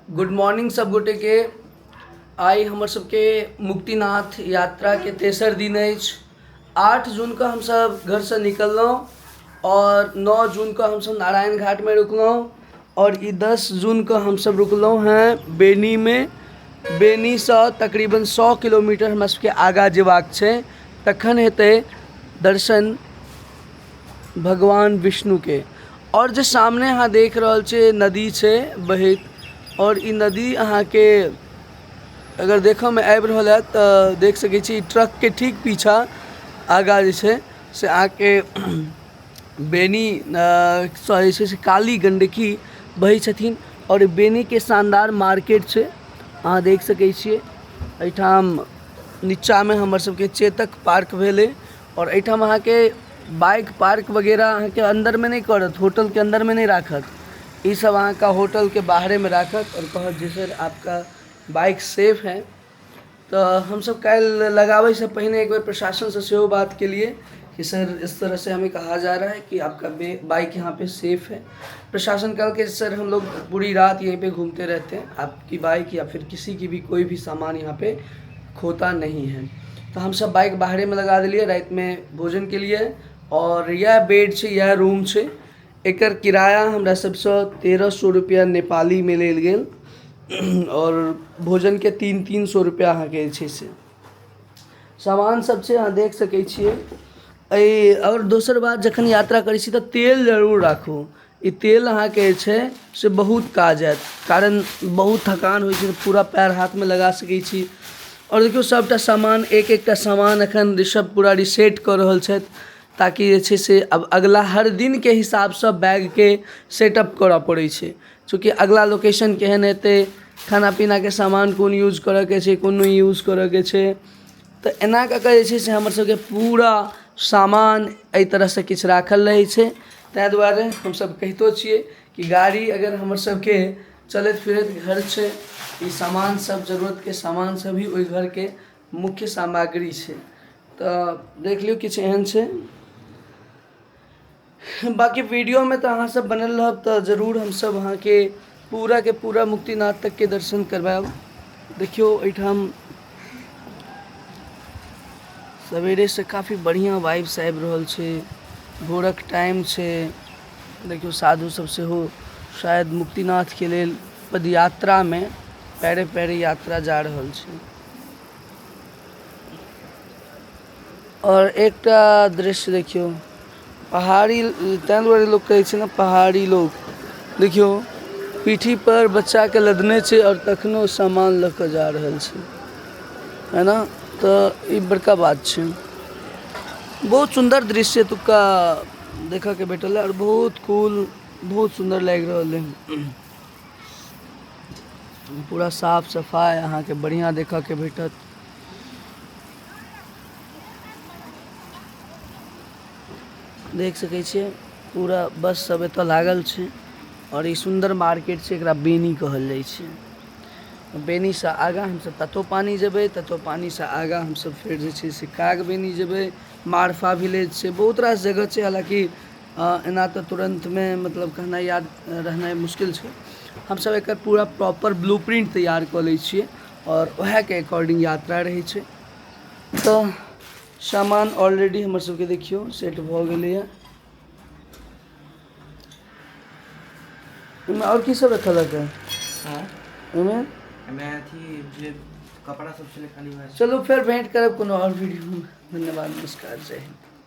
Good morning सब गोटे के। आइ हमर सबके मुक्तिनाथ यात्राके तेसर दिन अछि। 8 जूनके हमसब घरसँ निकललहुँ आओर 9 जूनके हमसब नारायण घाटमे रुकलहुँ आओर ई 10 जूनके हमसब रुकलहुँ हेँ बेनीमे। बेनीसँ तकरीबन 100 किलोमीटर हमरा सबके आगाँ जेबाक छै, तखन हेतै दर्शन भगवान विष्णुके। आओर जे सामने अहाँ देख रहल छियै नदी छै बहैत, आओर ई नदी अहाँके अगर देखऽमे आबि रहल हैत तऽ देख सकै छी ट्रकके ठीक पीछा आगाँ जे छै से अहाँके बेनी सँ जे छै से काली गण्डकी बहै छथिन। आओर बेनीके शानदार मार्केट छै, अहाँ देख सकै छियै। एहिठाम नीचाँमे हमर सबके चेतक पार्क भेलै आओर एहिठाम अहाँके बाइक पार्क वगैरह अहाँके अन्दरमे नहि करत, होटलके अन्दरमे नहि राखत, ई सब अहाँके होटलके बाहरेमे राखत आओर कहत जे सर आपका बाइक सेफ है। तऽ हमसब काल्हि लगाबैसँ पहिने एक बेर प्रशासनसँ सेहो बात केलियै कि सर इस तरह से हमें कहा जा रहा है कि आपका बाइक यहाँ पे सेफ है। प्रशासन कहलकै सर हम लोग पूरी रात यहीं पे घूमते रहते हैं, आपकी बाइक या फिर किसी की भी कोई भी सामान यहाँ पे खोता नहीं है। तऽ हमसब बाइक बाहरेमे लगा देलियै रातिमे भोजनके लिए। आओर इएह बेड छै, इएह रूम छै। एकर किराया हमरा सबसँ 1300 रुपैआ नेपालीमे लेल गेल आओर भोजनके 300 रुपैआ अहाँके जे छै से सामान सब छै, अहाँ देख सकै छियै। एहि आओर दोसर बात, जखन यात्रा करै छी तऽ तेल जरूर राखू। ई तेल अहाँके जे छै से बहुत काज आयत, कारण बहुत थकान होइ छै तऽ पूरा पएर हाथमे लगा सकै छी। आओर देखियौ सबटा सामान, एक एकटा सामान एखन ऋषभ पूरा रिसेट कऽ रहल छथि ताकि जे छै से आब अगला हर दिनके हिसाबसँ बैगके सेटअप करऽ पड़ै छै। चूँकि अगला लोकेशन केहन हेतै, खाना पीनाके सामान कोन यूज करऽके छै, कोन नहि यूज करऽके छै, तऽ एना कऽ कऽ जे छै से हमर सबके पूरा सामान एहि तरहसँ किछु राखल रहै छै। ताहि दुआरे हमसब कहितो छियै कि गाड़ी अगर हमर सबके चलैत फिरैत घर छै, ई सामान सब जरूरतके सामान सब ही ओहि घरके मुख्य सामग्री छै। तऽ देख लियौ किछु एहन छै। बाँकी वीडियोमे तऽ अहाँ सब बनल रहब तऽ जरूर हमसब अहाँके पूराके पूरा मुक्तिनाथ तकके दर्शन करबायब। देखियौ एहिठाम सवेरेसँ काफी बढ़िआँ वाइब्स आबि रहल छै, भोरक टाइम छै। देखियौ साधु सब सेहो शायद मुक्तिनाथके लेल पदयात्रामे पैरे पैरे यात्रा जा रहल छै। आओर एकटा दृश्य देखियौ पहाड़ी, ताहि दुआरे लोक कहै छै ने पहाड़ी लोक। देखियौ पीठीपर बच्चाके लदने छै आओर तखनो सामान लऽ कऽ जा रहल छै, है ना? तऽ ई बड़का बात छै। बहुत सुन्दर दृश्य एतुक्का देखऽके भेटल आओर बहुत कूल, बहुत सुन्दर लागि रहल अइ। पूरा साफ सफाइ अहाँके बढ़िआँ देखऽके भेटत। देख सकै छियै पूरा बस सब एतऽ लागल छै आओर ई सुन्दर मार्केट छै, एकरा बेनी कहल जाइ छै। बेनीसँ आगाँ हमसब ततोपानी जेबै, ततोपानीसँ आगाँ हमसब फेर जे छै से कागबेनी जेबै, मारफा विलेज छै, बहुत रास जगह छै। हालाँकि एना तऽ तुरन्तमे मतलब कहनाइ याद रहनाइ मुश्किल छै। हमसब एकर पूरा प्रॉपर ब्लू प्रिंट तैयार कऽ लै छियै आओर वएहके अकॉर्डिंग यात्रा रहै छै। तऽ सामान ऑलरेडी हमर सबके देखियौ सेट भऽ गेलैए। ओहिमे आओर की सब रखलक है ओहिमे? एहिमे अथी जे कपड़ा सब छलै खाली वएह। चलू फेर भेंट करब कोनो आओर वीडियोमे। धन्यवाद, नमस्कार, जय हिन्द।